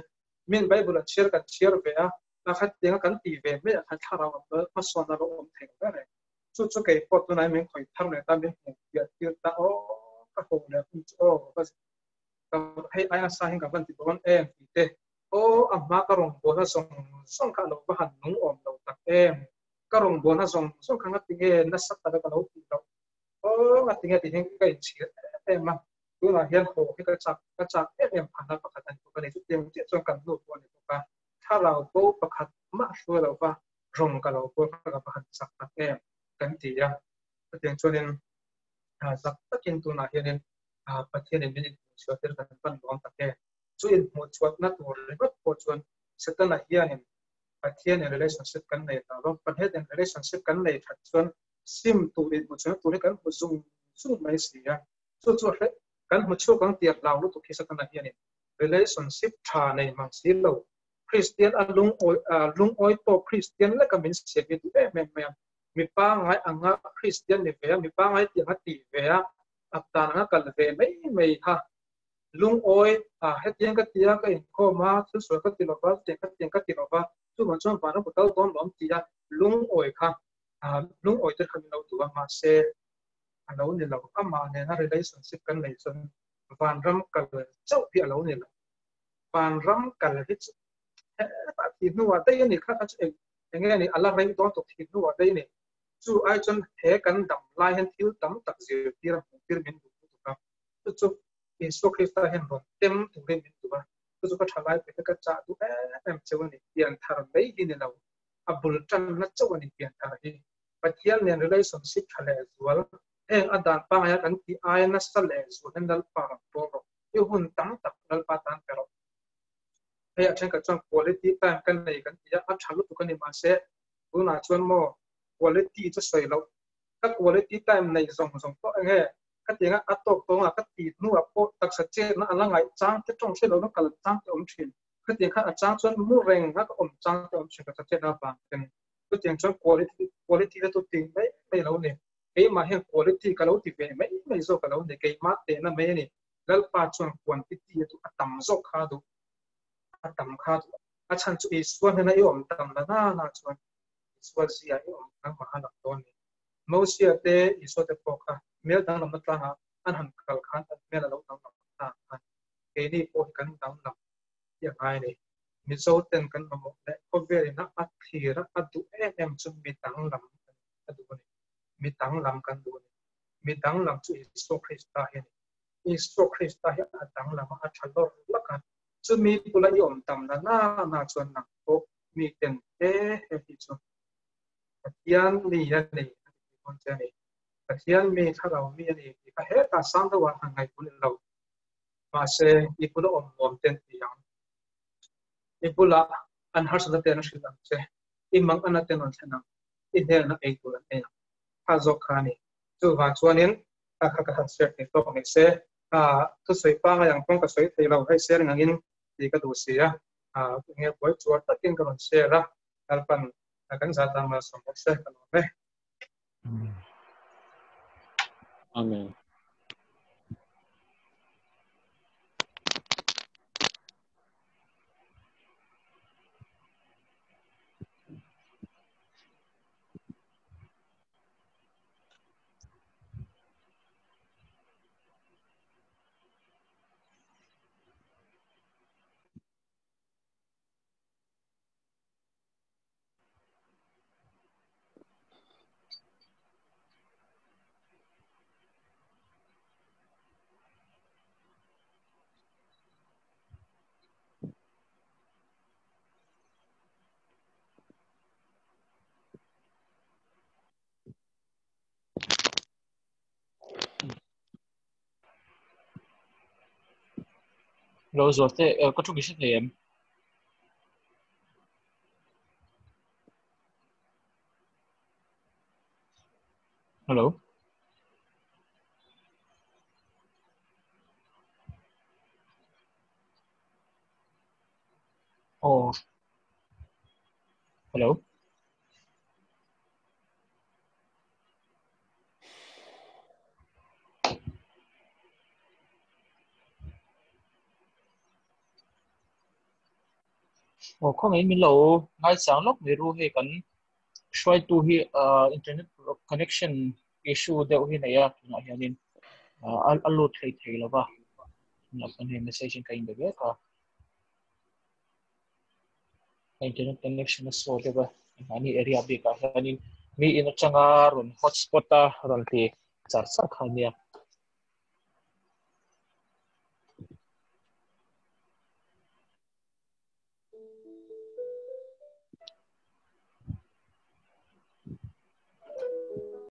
min Bible an chhiar kan chhiar ve a, a khatianga kan tih ve mai ah khan thlarau hmasawnna a awm thei lo reng reng. Chu chu kei pawh tunah min khawih thar leh ta, min hmuh piah tir ta, aw ka ho leh hun chu aw ka hei ai nasa hian ka van ti dawn em tih te, aw a hma ka rawngbawlna zawng zawng kha a lo va han nung awm lo tak em, ka rawngbawlna zawng zawng kha ngatinge nasa taka ka lo tih loh, aw ngatinge tih hian ka inchhir em em a, tunah hian haw hi ka chak ka chak em em phahna pakhat a ni bawk a ni, chutiang chiah chuan kan nu pawh a ni bawk a, thlarau bo pakhat mah hruai lo va rawng ka lo bawl kha ka va han chak tak em kan ti a, chutiang chuanin zak takin tunah hianin Pathianin min inhmuhchhuah tir kan van nuam tak em. Chu inhmuhchhuahna tur ringawt pawh chuan Setana hianin Pathianin relationship kan nei ta lo, Pathianin relationship kan nei that chuan sim tur inhmuhchhuahna tur hi kan hmu zung zung mai si a, chu chu kan hmu chhuak ang tih a hlau lutuk hi Setana hianin relationship tha nei mang si lo Kristian a lungawi lungawi tawk Kristian leka min siam hi duh em em mai a, mi pangngai anga Kristian ni ve a, mi pangngai tih anga tih ve a, a tan anga kal ve mai mai kha lungawi a hetiang ka ti a, ka inkhawm a, thil sual ka ti lo va, chutiang ka tiang ka ti lo va, chuvang chuan vanram ka kal dawn lawm tih a lungawi kha lungawi te kha min lo duh a, mahse a lo ni lo, amah nena relationship kan nei chuan vanram kal chauh hi a lo ni lo. Vanram kal hi chu hetah thih hnuah daih a ni kha kha chu eng enge ni a la rei dawn tuk thih hnuah daih a ni. Chu ai chuan he kan dam lai hian thil tam tak zirtir a hmuh tir min duh lutuk a. Chu chu Isua Krista hian rawn tem turin min duh a. Chu chu ka tha lai pawh hi ka chah duh em em cheu a ni. Pian thar mai hi ni lo, a bul tanna chauh a ni pian thar hi. Pathian nen relationship tha leh zual, heng a dan pangaia kan tih aia nasa leh zual hian Lalpa rawn pawl rawh. I hun tam tak Lalpa tan pe rawh. Hei a thenkhat chuan quality time ka nei kan ti a, a tha lutuk a ni mahse tunah chuan maw quality chu sawi loh, ka quality time nei zawng zawng pawh eng nge ka ti anga a tawk tawnga ka ti hnuah pawh taksa chetna a la ngaih chang te tawng hre lohna kal chang te awm thin. Khatiang khan a chang chuan mu reng a ka awm chang te awm thin taksa chetna avang ten. Chutiang chuan quality quality te chu ti mai mai lo ni. Keimah hian quality ka lo ti ve mai mai zawk a lo ni. Keimah tehna mai a ni. Lalpa chuan quantity a duh a tam zawk kha a duh. A tam kha a duh. A chhan chu Isua hnena i awm tam la na na chuan Isua zia i awm nangmah a lang dawn ni. Mosia te Isua te pawh kha hmel danglamna tlangah an han kal khan an hmel a lo danglam ta khan keini pawh hi kan danglam tih a ngai a ni. Mizo ten kan mamawh leh khawvel ina a thlir a, a duh em em chu mi danglam a duh a ni. Mi danglam kan duh a ni. Mi danglam chu Isua Krista hi a ni. Isua Krista hi a danglam a, a tha lawr lak a. Chumi bula i awm tam na na na chuan nang pawh mi ten he he hi chu Pathian mi a ni a ti dawn che a ni. Pathian mi thlarau mi a ni tih kha hetah sang deuhah han ngaihpui lo. Mahse, i bula awm nuam ten ti ang. I bulah an harsatna ten a hrilh ang che. I mang ana ten rawn thlen ang. I hnelna ei tur an ei ang. Kha zawk kha a ni. Chuvang chuanin kha kha ka han share thei tawk mai se. Thusawi pangai ang pawn ka sawi thei lo. Hei sharing angin tih ka duh si a. Enge buai chuar takin ka rawn share a. Lalpan kan zah tang malsawm bawk se ka lawm e. Amen. Lo zual te ka thu ki hre thei em? Hello. Oh. Hello. Aw khawngaih min lo ngaisang lawk mai ru hei kan hruaitu hi internet connection issue deuh hi nei a tunah hianin a lut thei thei lo va tunah chuan hei message in ka inbe mek a internet connection a saw deuh a mahni area bikah hianin mi in atanga rawn hotspot a rawn ti char char kha nia.